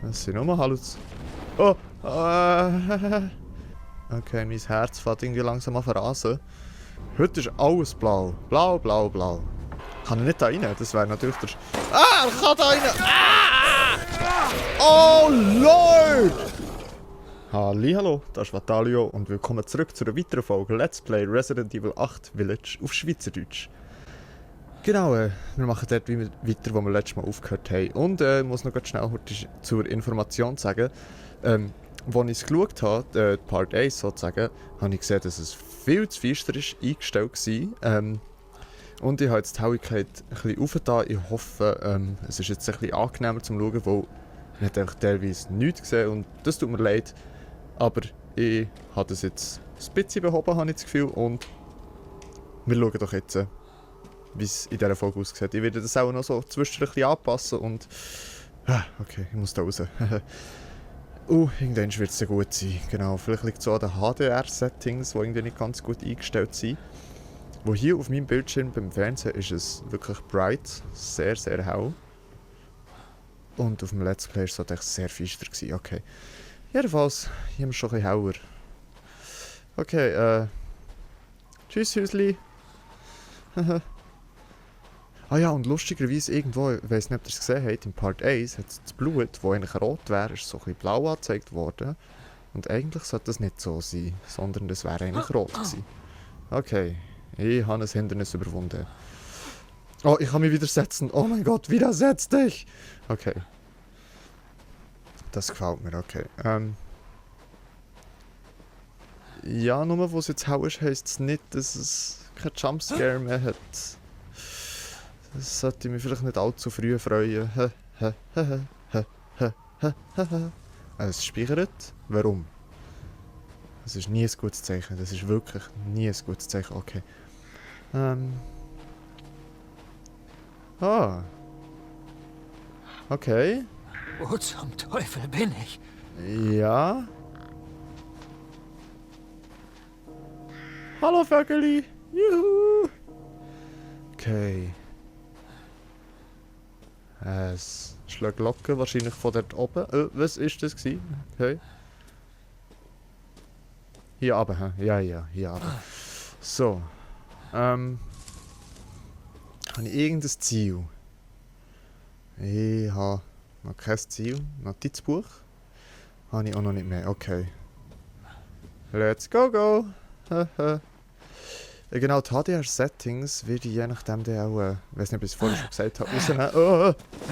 Das sind nur Haluz. Oh! Okay, mein Herz fängt irgendwie langsam an zu rasen. Heute ist alles blau. Blau, blau, blau. Kann er nicht da rein? Das wäre natürlich der... Ah! Er kann da rein! Ah! Oh Lord! Hallo, das ist Vatalio und willkommen zurück zu einer weiteren Folge Let's Play Resident Evil 8 Village auf Schweizerdeutsch. Genau, wir machen dort weiter, wo wir letztes Mal aufgehört haben. Und ich muss noch ganz schnell zur Information sagen, als ich es geschaut habe, Part 1 sozusagen, habe ich gesehen, dass es viel zu finster ist eingestellt war. Und ich habe jetzt die Helligkeit ein bisschen aufgetan. Ich hoffe, es ist jetzt ein bisschen angenehmer zum Schauen, weil man hat einfach teilweise nichts gesehen und das tut mir leid. Aber ich habe das jetzt ein bisschen behoben, habe ich das Gefühl. Und wir schauen doch jetzt, wie es in dieser Folge aussieht. Ich werde das auch noch so zwischendurch ein bisschen anpassen und... okay, ich muss da raus. Irgendwann wird es ja gut sein. Genau, vielleicht liegt es so an den HDR-Settings, die irgendwie nicht ganz gut eingestellt sind. Wo hier auf meinem Bildschirm beim Fernsehen ist es wirklich bright, sehr, sehr hell. Und auf dem Let's Play war es sehr finster. Okay. Jedenfalls, hier haben wir schon ein bisschen heller. Okay, tschüss Häusli. Ah ja, und lustigerweise irgendwo, ich weiss nicht, ob ihr es gesehen habt, in Part 1 hat das Blut, das eigentlich rot wäre, ist so ein bisschen blau angezeigt worden. Und eigentlich sollte das nicht so sein, sondern das wäre eigentlich rot gewesen. Okay, ich habe ein Hindernis überwunden. Oh, ich kann mich widersetzen. Oh mein Gott, widersetz dich! Okay. Das gefällt mir, okay. Ja, nur wo es jetzt hell ist, heisst es nicht, dass es kein Jumpscare mehr hat. Das sollte mich vielleicht nicht allzu früh freuen. Es speichert. Warum? Das ist nie ein gutes Zeichen. Das ist wirklich nie ein gutes Zeichen. Okay. Okay. Wo zum Teufel bin ich? Ja. Hallo Vögeli. Juhu. Okay. Es schlägt Glocken, wahrscheinlich von dort oben. Was ist das gewesen? Hey. Hier runter, hä? Ja, hier runter. So. Habe ich irgendein Ziel? Ich habe noch kein Ziel. Notizbuch? Habe ich auch noch nicht mehr. Okay. Let's go! Genau, die HDR-Settings werde ich je nachdem dann auch, ich weiß nicht, ob ich es vorher schon gesagt habe, rausnehmen.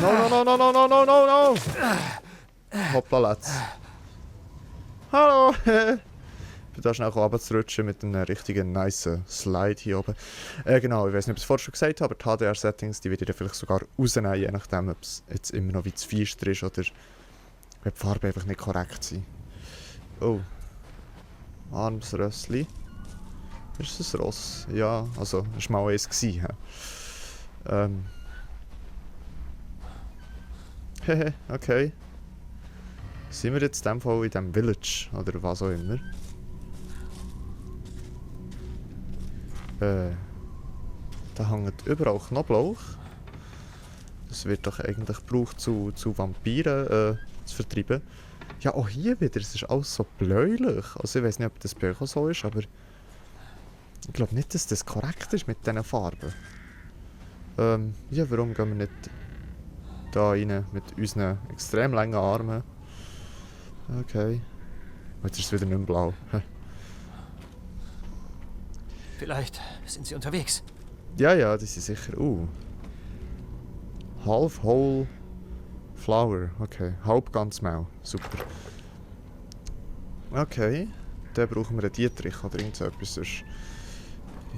No! Hoppla, let's. Hallo! Ich bin da schnell runterzurutschen mit einem richtigen nice Slide hier oben. Genau, ich weiß nicht, ob ich es vorher schon gesagt habe, aber die HDR-Settings, die werde ich dann vielleicht sogar rausnehmen, je nachdem, ob es jetzt immer noch wie zu feister ist oder wenn die Farben einfach nicht korrekt sind. Oh. Armsrössli. Ist das ein Ross? Ja, also, es war mal eins gewesen. Okay. Sind wir jetzt in dem Fall in diesem Village, oder was auch immer? Da hängt überall Knoblauch. Das wird doch eigentlich gebraucht, zu Vampiren zu vertreiben. Ja, auch hier wieder, es ist alles so bläulich. Also ich weiß nicht, ob das bei euch auch so ist, aber... Ich glaube nicht, dass das korrekt ist mit diesen Farben. Ja, warum gehen wir nicht da rein mit unseren extrem langen Armen? Okay. Jetzt ist es wieder nicht mehr blau. Vielleicht sind sie unterwegs. Ja, die sind sicher. Half whole flower. Okay, halb ganz Mau. Super. Okay. Dann brauchen wir einen Dietrich oder irgend so etwas sonst.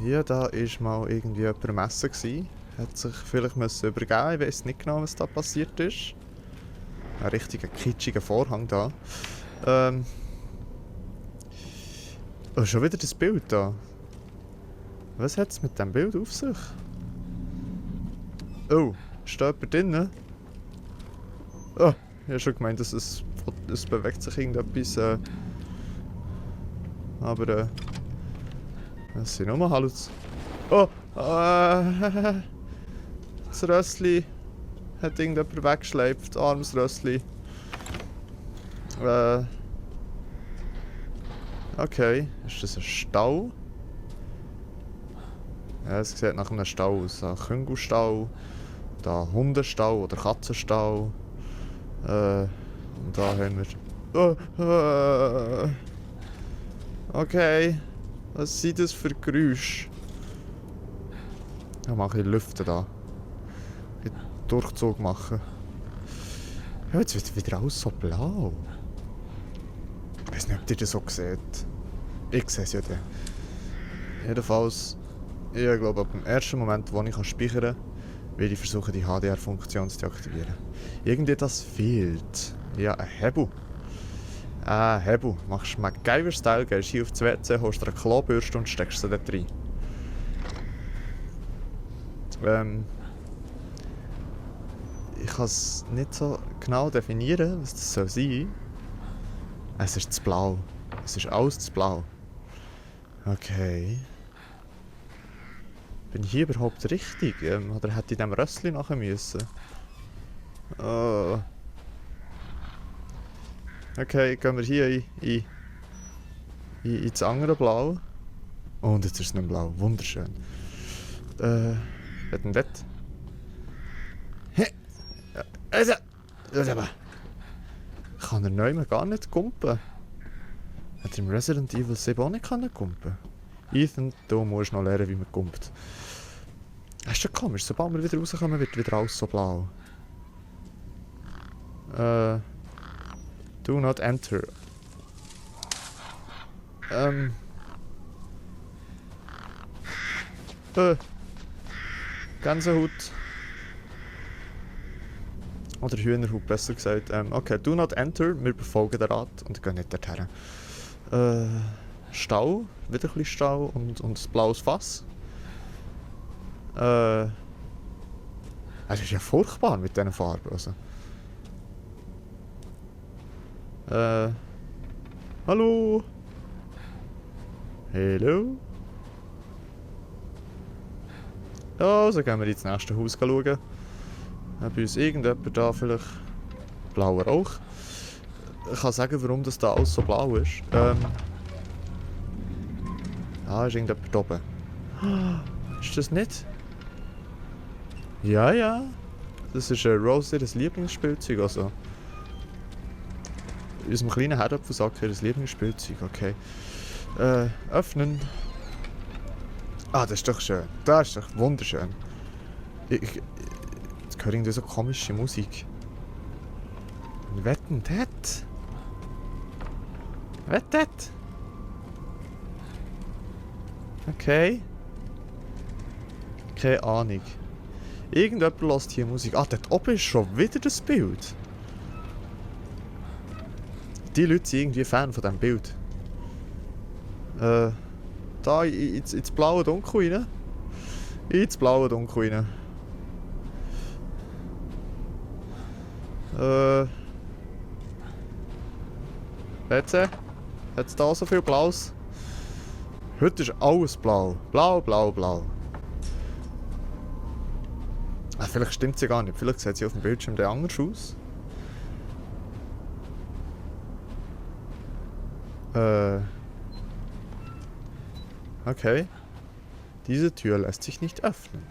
Ja, da war mal irgendwie jemand am Essen gewesen. Hat sich vielleicht übergeben. Ich weiß nicht genau, was da passiert ist. Ein richtiger kitschiger Vorhang da. Schon wieder das Bild da. Was hat es mit dem Bild auf sich? Oh, ist da jemand drin? Oh, ich habe schon gemeint, dass es bewegt sich irgendetwas. Aber das sind nur Haluz. Oh! Das Rössli hat irgendjemand weggeschleift. Armes Rössli. Okay, ist das ein Stall? Ja, es sieht nach einem Stall aus. Ein Küngelstall, da Hundestall oder Katzenstall. Und da haben wir... Okay. Was sind das für Geräusche? Ja, mach ich lüften da. Ich Durchzug machen. Ja, jetzt wird wieder alles so blau. Ich weiß nicht, ob ihr das so seht. Ich sehe es ja dann. Jedenfalls, ich glaube, ab dem ersten Moment, wo ich speichern kann, will ich versuchen, die HDR-Funktion zu deaktivieren. Irgendwie das fehlt. Ja, ein Hebel. Ein Hebel. Machst MacGyver-Style, gehst hier auf das WC, holst dir eine Klobürste und steckst sie dort rein. Ich kann es nicht so genau definieren, was das soll sein. Es ist zu blau. Es ist alles zu blau. Okay. Bin ich hier überhaupt richtig? Oder hätte ich dem Rössli nachher müssen? Oh. Okay, gehen wir hier ins andere Blau. Und jetzt ist es nicht blau. Wunderschön. Was denn das? Kann er neu gar nicht kumpen? Hat er im Resident Evil 7 auch nicht kumpen? Ethan, du musst noch lernen, wie man kumpt. Das ist schon komisch, sobald wir wieder rauskommen, wird wieder alles so blau. Do not enter. Gänsehut. Oder Hühnerhut, besser gesagt. Okay, do not enter. Wir befolgen den Rat und gehen nicht dorthin. Stau. Wieder ein bisschen Stau und ein blaues Fass. Es ist ja furchtbar mit diesen Farben. Also. Hallo? Hallo? Also gehen wir ins nächste Haus schauen. Bei uns irgendjemand da vielleicht blauer Rauch. Ich kann sagen, warum das da alles so blau ist. Da ist irgendjemand oben. Ist das nicht? Ja, ja. Das ist Rose ihr Lieblingsspielzeug. Also. In unserem kleinen Herdöpfelsack ihr Lieblingsspielzeug. Okay. Öffnen. Ah, das ist doch schön. Das ist doch wunderschön. Jetzt höre irgendwie so komische Musik. Wetten das? Wettet? Okay. Keine Ahnung. Irgendjemand lässt hier Musik. Ah, dort oben ist schon wieder das Bild. Die Leute sind irgendwie Fan von diesem Bild. Da ins blaue Dunkel rein. Ins blaue Dunkel rein. WC? Hat es da so viel Blaues? Heute ist alles blau. Blau, blau, blau. Ah, vielleicht stimmt sie gar nicht. Vielleicht sieht sie auf dem Bildschirm der anders aus. Okay. Diese Tür lässt sich nicht öffnen.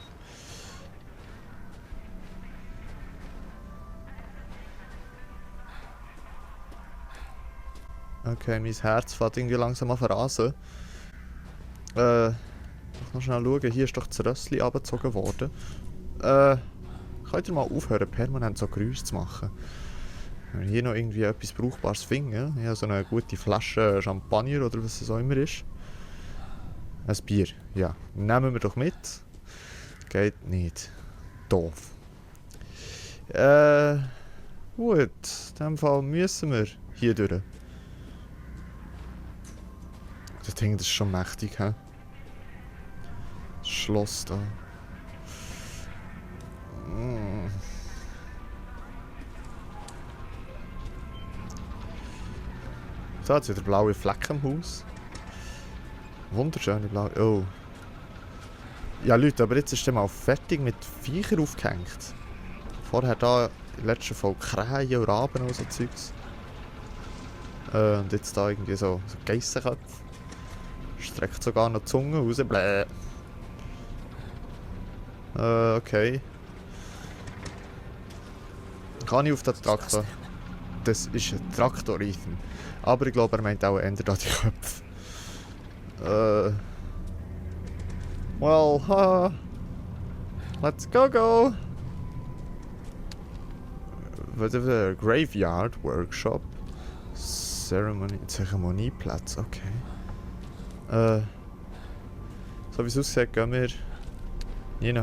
Okay, mein Herz fährt irgendwie langsam an verrasen. Ich muss noch schnell schauen. Hier ist doch das Rössli abgezogen worden. Könnt ihr mal aufhören, permanent so Geräusche zu machen? Wenn wir hier noch irgendwie etwas Brauchbares finden, ja, so eine gute Flasche Champagner oder was es auch immer ist. Ein Bier, ja. Nehmen wir doch mit. Geht nicht. Doof. Gut. In dem Fall müssen wir hier durch. Das Ding, das ist schon mächtig, hä? Das Schloss da. So, jetzt wieder blaue Flecken im Haus. Wunderschöne blaue. Oh. Ja, Leute, aber jetzt ist der mal fertig mit Viechern aufgehängt. Vorher da in der letzten Folge Krähen und Raben und so Zeugs. Und jetzt da irgendwie so Geissenköpfe. Streckt sogar noch die Zunge raus. Bläh. Okay. Kann ich auf den Traktor? Das ist ein Traktor, Ethan. Aber ich glaube, er meint auch eher da die Köpfe. Well, let's go. Whatever, Graveyard Workshop. Zeremonieplatz, okay. So wie es aussieht, gehen wir nie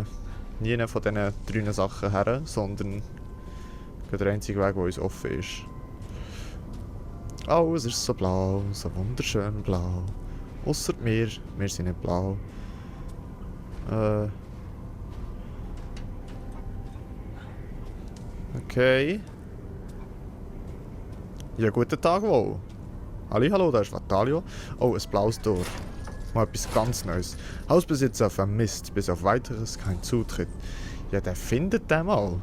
von diesen 3 Sachen her, sondern der einzige Weg, der uns offen ist. Oh, es ist so blau, so wunderschön blau. Ausser wir sind nicht blau. Okay. Ja, guten Tag wohl. Hallo, da ist Vatalio. Oh, ein blaues Tor. Mal etwas ganz Neues. Hausbesitzer vermisst, bis auf weiteres kein Zutritt. Ja, der findet den mal.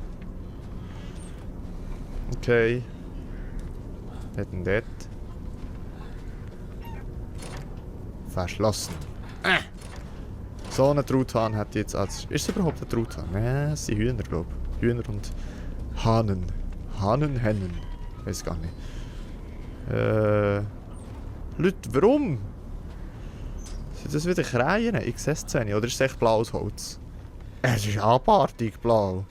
Okay. Dort und dort. Verschlossen. So einen Truthahn hat jetzt als... Ist es überhaupt ein Truthahn? Nein, es sind Hühner, glaube ich. Hühner und Hahnen. Hahnen, Hennen. Weiß gar nicht. Leute, warum? Sind das wieder Krähen? Ich sehe es nicht. Oder ist es echt blaues Holz? Es ist abartig blau.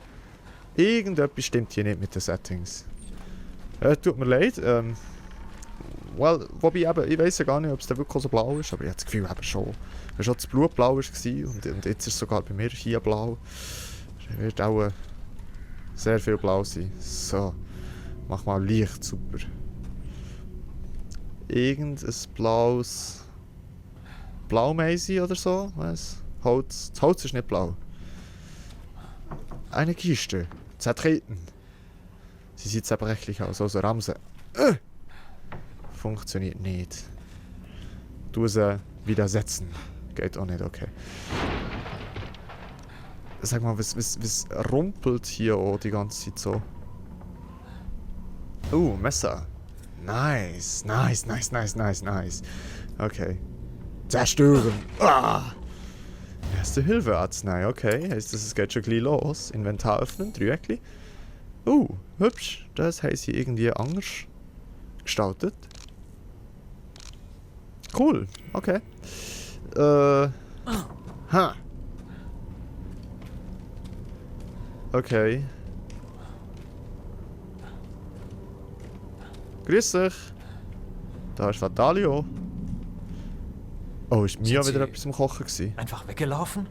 Irgendetwas stimmt hier nicht mit den Settings. Tut mir leid. Well, wobei eben, ich weiss ja gar nicht, ob es da wirklich so blau ist, aber ich habe das Gefühl eben schon. Wenn schon das Blut blau war und jetzt ist es sogar bei mir hier blau. Es wird auch sehr viel blau sein. So, mach mal Licht, super. Irgendein blaues Blaumeisi oder so, was? Holz. Das Holz ist nicht blau. Eine Kiste. Zertreten. Sie sieht zerbrechlich aus, also Ramse. Funktioniert nicht. Du sie widersetzen. Geht auch nicht, okay. Sag mal, was rumpelt hier auch die ganze Zeit so? Messer. Nice. Okay. Zerstören. Erste Hilfearznei, okay. Heißt das, es geht schon gleich los. Inventar öffnen, Dreieckli. Hübsch. Das heisst hier irgendwie anders gestaltet. Cool, okay. Okay. Grüß dich. Da ist Vatalio. Oh, ist Mia wieder etwas am Kochen gewesen? Einfach weggelaufen?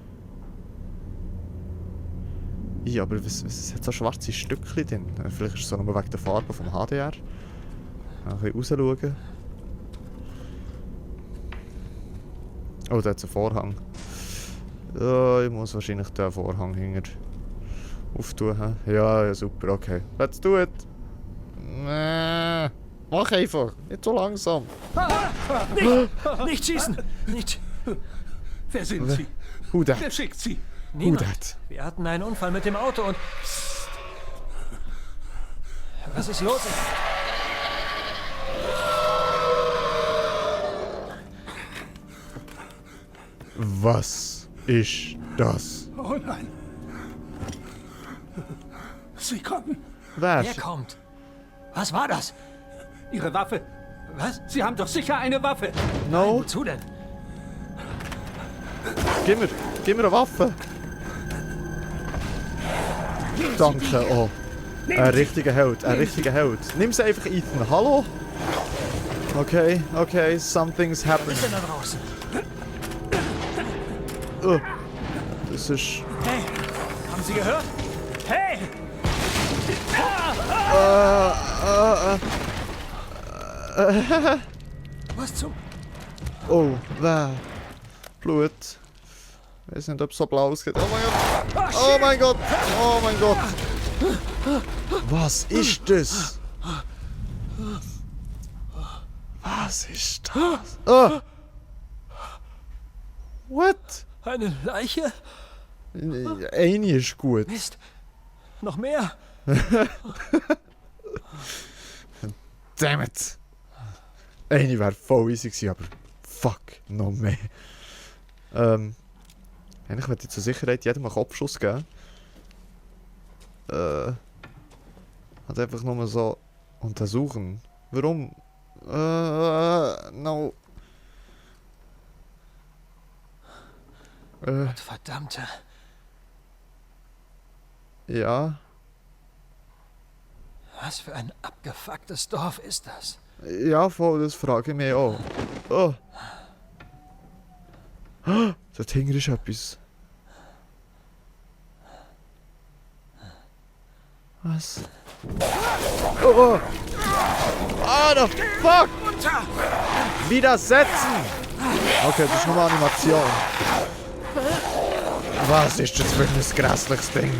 Ja, aber was hat so schwarze Stückchen drin? Vielleicht ist es so nur wegen der Farbe vom HDR. Ein bisschen rausschauen. Oh, da hat es einen Vorhang. Ich muss wahrscheinlich den Vorhang hinter auftun. Ja, super, okay. Let's do it. Mach einfach, nicht so langsam. Nicht schießen! Nicht! Wer sind Sie? Who that? Wer schickt Sie? Niemand. that? Wir hatten einen Unfall mit dem Auto und... Psst. Was ist los? Was ist das? Oh nein. Sie kommen. Wer? Wer kommt? Was war das? Ihre Waffe. Was? Sie haben doch sicher eine Waffe. No? Wozu denn? Gib mir eine Waffe. Danke, oh. Ein richtiger Held, Nimm sie einfach, Ethan. Hallo? Okay, something's Was happened. ist denn da draußen? Das ist... Hey! Haben Sie gehört? Hey! Was zum... Oh, wer? Blut. Ich weiß nicht, ob es so blau ausgeht. Oh mein Gott! Oh mein Gott! Was ist das? Was ist das? What? Eine Leiche? Eine ist gut. Mist! Noch mehr? Damn it! Eine wäre voll easy gewesen, aber fuck, noch mehr. Eigentlich würde ich zur Sicherheit jedem einen Kopfschuss geben. Hat einfach nur so untersuchen. Warum? No. Verdammte. Ja. Was für ein abgefucktes Dorf ist das? Ja, voll, das frage ich mich auch. Oh. Dort hinten ist etwas. Was? Oh! Ah, the fuck! Widersetzen! Okay, das ist nur eine Animation. Was ist das für ein grässliches Ding?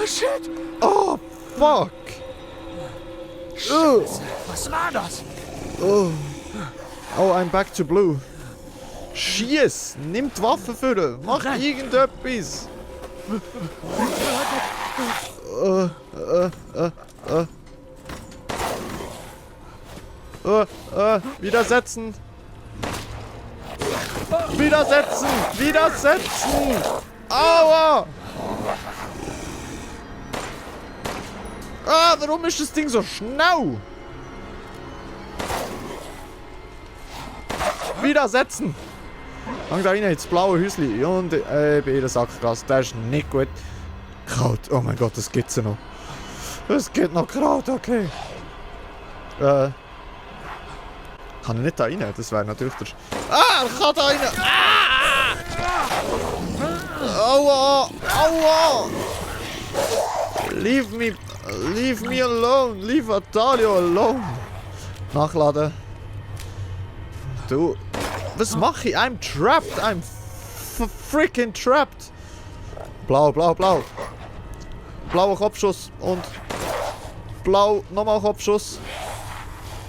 Shit! Oh, fuck! Was war das? Oh, I'm back to blue. Schieß! Nimm die Waffe für! Mach irgendetwas! Widersetzen! Widersetzen! Widersetzen! Aua! Ah, warum ist das Ding so schnell? Widersetzen! Hang da rein ins blaue Häuschen und bei jeder Sackgasse. Das ist nicht gut. Kraut, oh mein Gott, das gibt's ja noch. Es gibt noch Kraut, okay. Kann er nicht da rein? Das wäre natürlich der... Ah, er kann da rein! Ah! Aua! Aua! Leave me alone! Leave Atalio alone! Nachladen. Du... Was mache ich? I'm trapped! I'm freaking trapped! Blau, blau, blau. Blauer Kopfschuss und... Blau, nochmal Kopfschuss.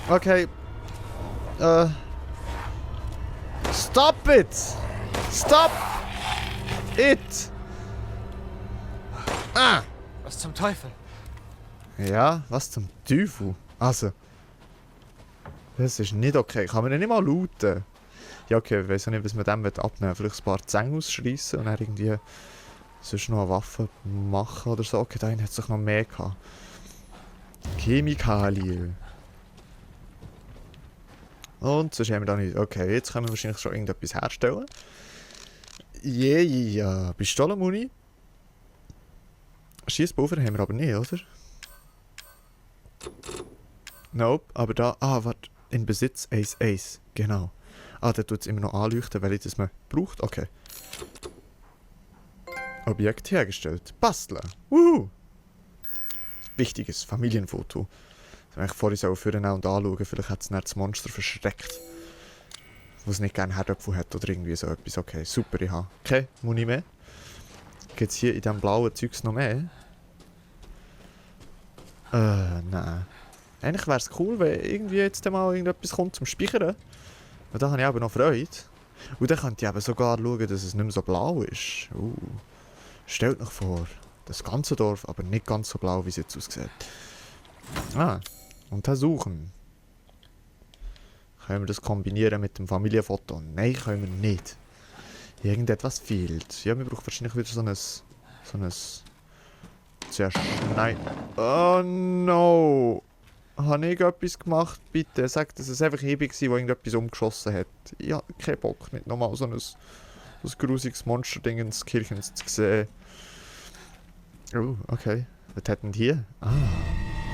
Okay. Stop it! Stop it! Ah! Was zum Teufel? Ja, was zum Teufel? Also... Das ist nicht okay. Kann man den nicht mal looten? Ja, okay, ich weiß auch nicht, was man dem abnehmen will. Vielleicht ein paar Zähne ausschreissen und dann irgendwie... sonst noch eine Waffe machen oder so. Okay, da hat es doch noch mehr gehabt. Chemikalien. Und sonst haben wir da nicht... Okay, jetzt können wir wahrscheinlich schon irgendetwas herstellen. Ja. Pistolenmuni. Schiesspulver haben wir aber nicht, oder? Nope, aber da... Ah, warte. In Besitz Ace. Genau. Ah, da tut es immer noch anleuchten, weil ich das man braucht. Okay. Objekt hergestellt. Basteln. Wuhu! Wichtiges Familienfoto. Das ich vorhin so für und anschauen. Vielleicht hat es das Monster verschreckt. Was nicht gerne Herdöpfel hat oder irgendwie so etwas. Okay, super, ich habe keine Muni mehr. Gibt es hier in diesem blauen Zeugs noch mehr? Nein. Eigentlich wäre es cool, wenn irgendwie jetzt mal irgendetwas kommt zum Speichern. Und da habe ich aber noch Freude. Und dann könnte ich eben sogar schauen, dass es nicht mehr so blau ist. Stellt euch vor, das ganze Dorf, aber nicht ganz so blau, wie es jetzt aussieht. Ah, untersuchen. Können wir das kombinieren mit dem Familienfoto? Nein, können wir nicht. Irgendetwas fehlt. Ja, wir brauchen wahrscheinlich wieder so ein Zerschneiden. Oh no! Habe ich etwas gemacht? Bitte sag, dass es einfach Hebel war, der irgendetwas umgeschossen hat. Ich habe keinen Bock, nicht nochmal so ein grusiges Monsterding ins Kirchens zu sehen. Oh, okay. Was hätten die hier? Ah,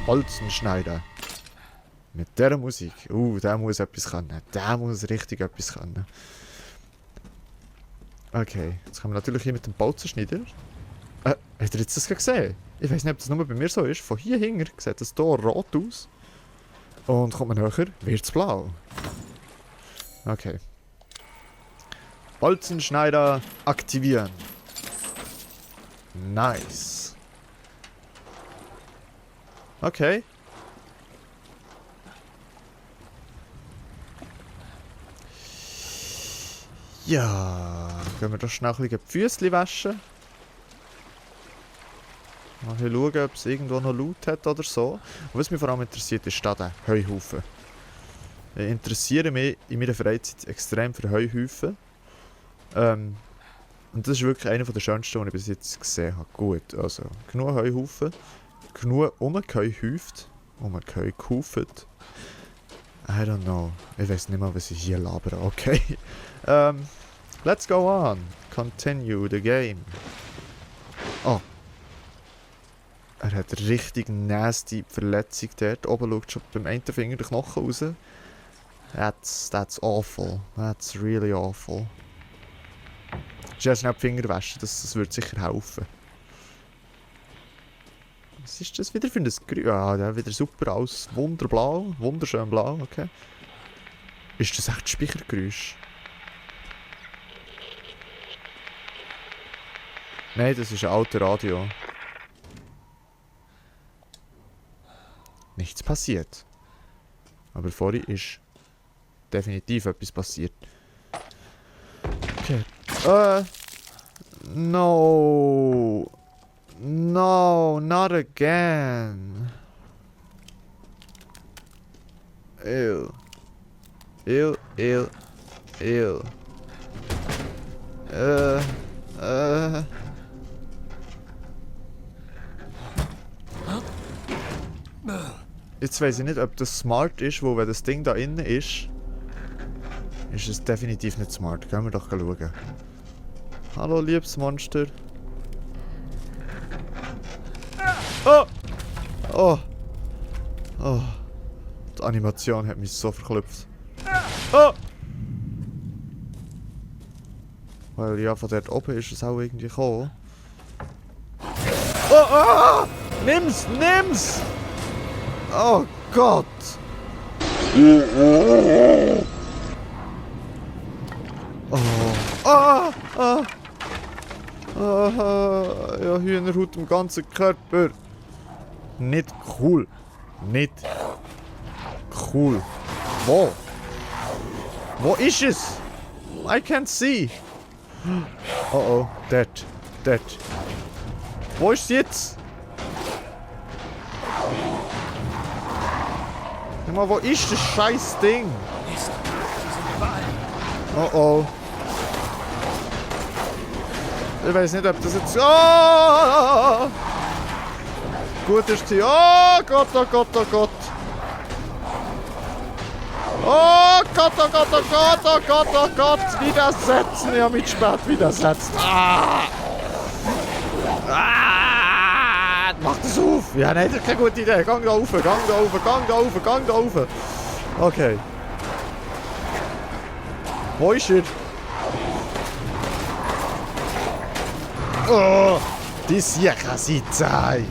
Bolzenschneider. Mit dieser Musik. Der muss etwas können. Der muss richtig etwas können. Okay, jetzt kommen wir natürlich hier mit dem Bolzenschneider. Habt ihr jetzt das gesehen? Ich weiß nicht, ob das nur bei mir so ist. Von hier hinten sieht das hier rot aus. Und kommt man näher, wird es blau. Okay. Bolzenschneider aktivieren. Nice. Okay. Ja, gehen wir doch schnell ein bisschen die Füßchen waschen. Mal schauen, ob es irgendwo noch Loot hat oder so. Und was mich vor allem interessiert, ist da der Heuhaufen. Ich interessiere mich in meiner Freizeit extrem für Heuhaufen. Und das ist wirklich einer der schönsten, die ich bis jetzt gesehen habe. Gut, also genug Heuhaufen, genug umgehäuft, umgehäuft. I don't know. Ich weiß nicht mal, was ich hier labere. Okay. Let's go on. Continue the game. Oh. Er hat richtig nasty Verletzung dort. Oben schaut schon beim einen Finger der Knochen raus. That's awful. That's really awful. Ich schnell die Finger waschen, das würde sicher helfen. Was ist das wieder für ein Grün? Ah, der wieder super aus. Wunderblau. Wunderschön blau, okay. Ist das echt Speichergeräusch? Nein, das ist ein alter Radio. Nichts passiert. Aber vorhin ist definitiv etwas passiert. Okay. No. No, not again. Ew. Ew, ew, ew. Jetzt weiss ich nicht, ob das smart ist, wo wenn das Ding da innen ist es definitiv nicht smart. Gehen wir doch schauen. Hallo, liebes Monster. Oh! Oh! Oh! Die Animation hat mich so verklüpft. Oh! Weil ja, von dort oben ist es auch irgendwie gekommen. Oh! Oh! Nimm's! Nimm's! Oh Gott! Oh! Ah! Ah! Ah! Ja, Hühnerhaut im ganzen Körper. Nicht cool. Nicht cool. Wo? Wo ist es? I can't see. Oh oh, dort. Dort. Wo ist es jetzt? Sag mal, wo ist das scheiß Ding? Mist, sie sind überall. Oh oh. Ich weiß nicht, ob das jetzt... Oh! Gut ist sie. Oh Gott, oh Gott, oh Gott. Oh Gott, oh Gott, oh Gott, oh Gott, oh Gott. Widersetzen. Ich habe mich spät widersetzt. Ah! Ah! Mach das auf. Ja, nein, das ist keine gute Idee. Gang da rauf, gang da rauf, gang da rauf, gang da rauf. Okay. Wo ist er? Oh! Die Siechen sind zäh.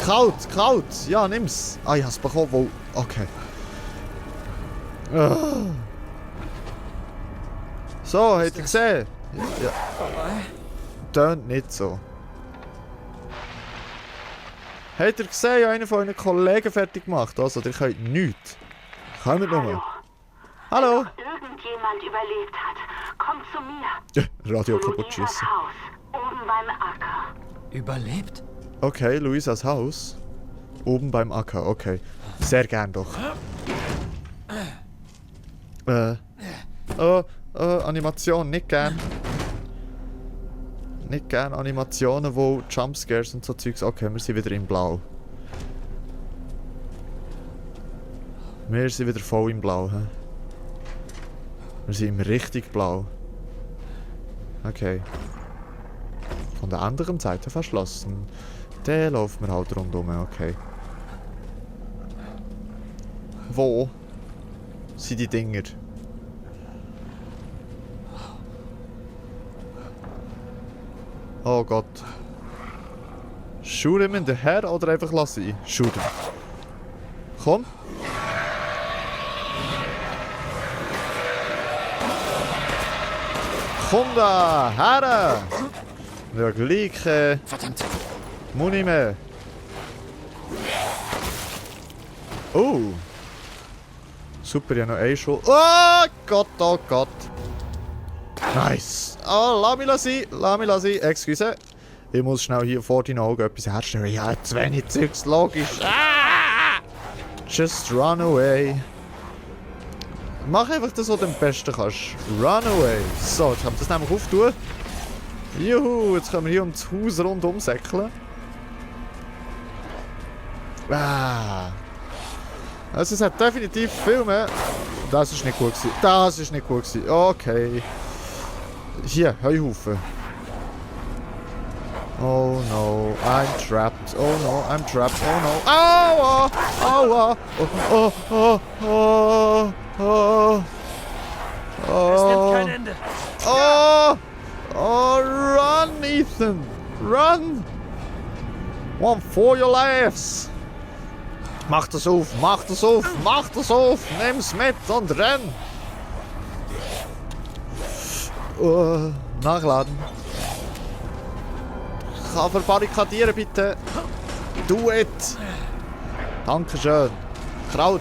Kraut, Kraut. Ja, nimm's. Ah, ich hab's bekommen. Wo... Okay. Oh. So, habt ihr gesehen? Ja. Tönt nicht so. Habt ihr gesehen? Ich habe einen von euren Kollegen fertig gemacht. Also, ihr könnt nichts. Kommt nur. Hallo. Wenn irgendjemand überlebt hat, kommt zu mir. Ja, Radio kaputt Luisas schiessen. Haus, oben beim Acker. Überlebt? Okay, Luisas Haus. Oben beim Acker, okay. Sehr gern doch. Animation, nicht gern. Nicht gern Animationen, wo Jumpscares und so Zeugs. Okay, wir sind wieder in Blau. Wir sind wieder voll in Blau. He? Wir sind im richtig Blau. Okay. Von der anderen Seite verschlossen. Der laufen wir halt rundum, okay. Wo sind die Dinger? Oh Gott. Shoot ihm hinterher oder einfach lass ihn? Shoot ihn. Komm. Komm da, her! Ja, gleich. Verdammt. Muni mehr. Oh. Super, ja noch ein Schuss. Oh Gott, oh Gott. Nice. Oh, lass mich sein, lass mich sein. Excuse. Ich muss schnell hier vor deinen Augen etwas herstellen. Ja, zu wenig Zeugs, logisch. Ah! Just run away. Mach einfach das, was du am besten kannst. Run away. So, jetzt können wir das nämlich auftun. Juhu, jetzt können wir hier um das Haus rundum säckeln. Ah. Also es hat definitiv viel mehr... Das ist nicht gut gewesen. Das ist nicht gut gewesen. Okay. Hier, Heuhaufen. Oh no, I'm trapped. Oh no, I'm trapped. Oh no. Aua! Aua! Oh, oh, oh, oh, oh. Es nimmt kein Ende. Oh! Oh, run, Ethan! Run! One for your lives! Mach das auf, mach das auf, mach das auf! Nimm's mit und renn! Nachladen. Kann verbarrikadieren, bitte. Do it! Dankeschön. Kraut.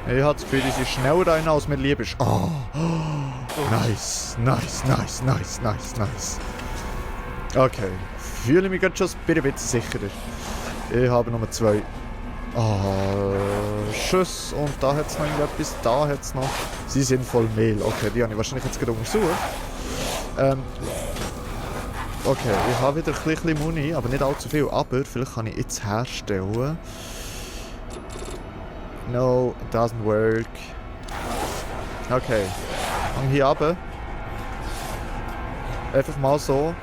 Ich habe das Gefühl, sie ist schneller rein, als mir lieb ist. Oh. Nice, nice, nice, nice, nice, nice. Okay. Fühle mich gerade schon ein bisschen sicherer. Ich habe Nummer 2. Schüsse. Und da hat es noch irgendetwas. Da hat es noch. Sie sind voll Mehl. Okay, die habe ich wahrscheinlich jetzt gerade untersucht. Okay, ich habe wieder ein bisschen Muni, aber nicht allzu viel. Aber vielleicht kann ich jetzt herstellen. No, it doesn't work. Okay. Hang hier runter. Einfach mal so.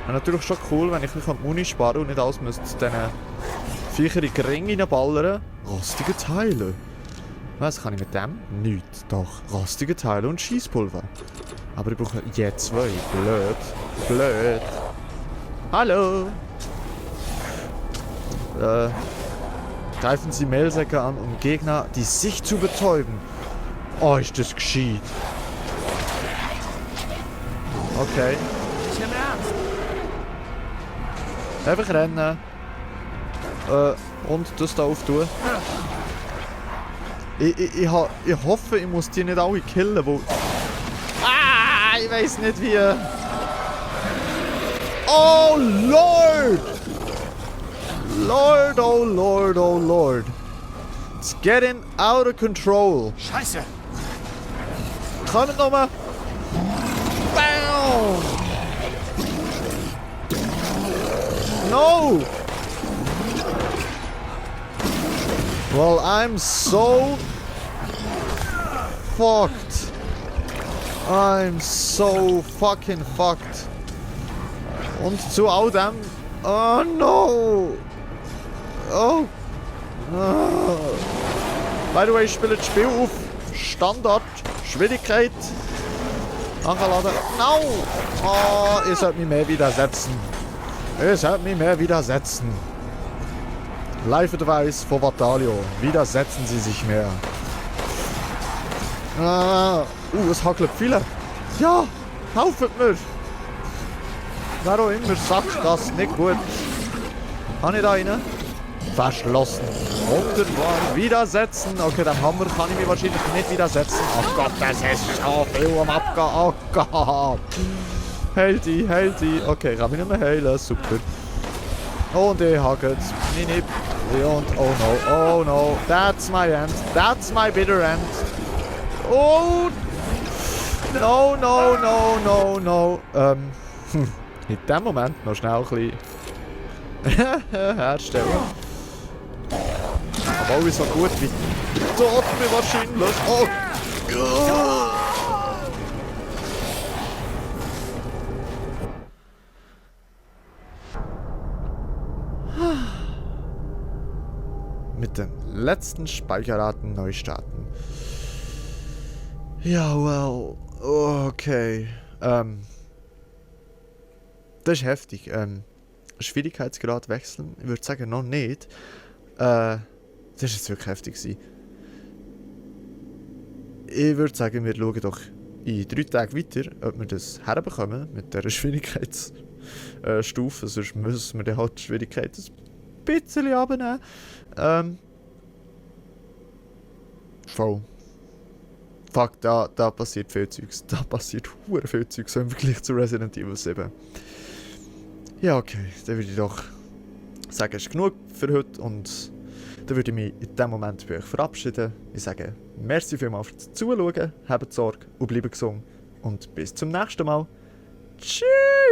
Und natürlich schon cool, wenn ich nicht Muni sparen und nicht alles müsste diesen Viecher in den Ring reinballern. Rostige Teile. Was kann ich mit dem? Nichts. Doch, rostige Teile und Schießpulver. Aber ich brauche je 2. Blöd. Blöd. Hallo. Greifen Sie Mehlsäcke an, um Gegner die Sicht zu betäuben. Oh, ist das gescheit. Okay. Nicht im Ernst. Einfach rennen. Und das da auftun. Ich hoffe, ich muss die nicht alle killen, wo... Ah, ich weiß nicht wie... Oh Lord! Lord, oh Lord, oh Lord. It's getting out of control. Scheiße. Kommt nochmal. Bam! No! Well, I'm so fucked. I'm so fucking fucked. Und zu all dem... Oh no! Oh! By the way, ich spiele das Spiel auf Standard, Schwierigkeit. Nachladen. No! Oh, ihr sollt mich mehr widersetzen. Ihr sollt mich mehr widersetzen. Live-Advice von Vatalio. Widersetzen Sie sich mehr. Es hackelt viele. Ja, helft mir. Wer auch immer sagt das nicht gut. Kann ich da rein? Verschlossen. Wunderbar. Widersetzen. Okay, dem Hammer kann ich mich wahrscheinlich nicht widersetzen. Oh Gott, das ist so viel am Abgehen. Oh Gott. Heil die, heil die. Okay, ich kann mich nicht mehr heilen. Super. Und ich hake es. Und oh no, oh no. That's my end. That's my bitter end. Oh. No, no, no, no, no. In dem Moment noch schnell ein bisschen herstellen. Aber auch so gut wie tot mir wahrscheinlich. Oh. Mit den letzten Speicherdaten neu starten. Ja, well. Okay. Das ist heftig. Schwierigkeitsgrad wechseln? Ich würde sagen, noch nicht. Das ist jetzt wirklich heftig gewesen. Ich würde sagen, wir schauen doch in 3 Tagen weiter, ob wir das herbekommen mit dieser Schwierigkeitsstufe. Sonst müssen wir dann halt die Schwierigkeit ein bisschen runternehmen. Voll. Fuck, da passiert viel Zeugs. Da passiert hure viel Zeugs im Vergleich zu Resident Evil 7. Ja, okay. Dann würde ich doch sagen, es ist genug für heute und dann würde ich mich in diesem Moment bei euch verabschieden. Ich sage merci vielmals fürs Zuschauen, habt Sorge und bleibt gesund. Und bis zum nächsten Mal. Tschüss!